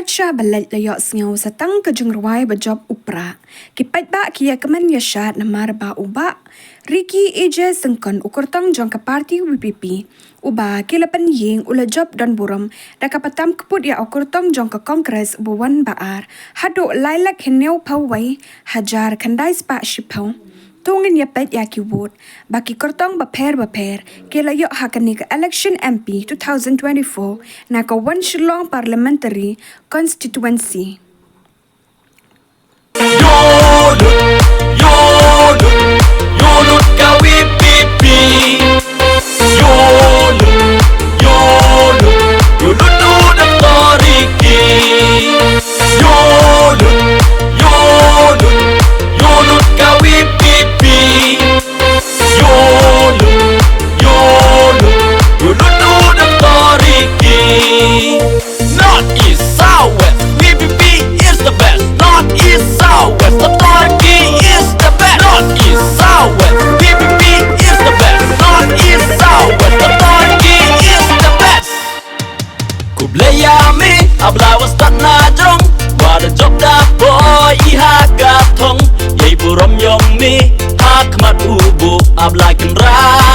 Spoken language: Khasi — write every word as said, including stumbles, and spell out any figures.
Sha ba leit la ïohsngew sa tang ka jingrwai ba jop u prah. Ki paidbah ki ïakmen ïashad namar ba u Bah Ricky A J Syngkon, u kyrtong jong ka party V P P, uba ki la pynïeng u la jop donburom da kaba tam kput ïa u kyrtong jong ka Congress uba wan ba ar haduh lai lak hynñiewphew wei hajar khyndai spah shiphew. To ngin ïa peit ïa ki vote ba ki kyrtong bapher bapher ki la ïoh ha kane ka election M P two thousand twenty-four na ka One Shillong Parliamentary Constituency. Ïoh lut, ïoh lut, ïoh lut ka V P P. Ïoh lut, ïoh lut, ïoh lut u Doctor Ricky. Ïoh lut, ïoh lut, ïoh lut ka V P P. Ïoh lut, ïoh lut, ïoh lut u Doctor Ricky. North East South West, V P P is the best. North East South West, Doctor Ricky is the best. North East South West, V P P is the best. North East South West, Doctor Ricky is the best. Khublei ïa me, a Blai wa stad na jrong, wa da jop da poi ha ka thong. Ïa i burom ïong me ha khmat u Buh, a Blai Kynrad.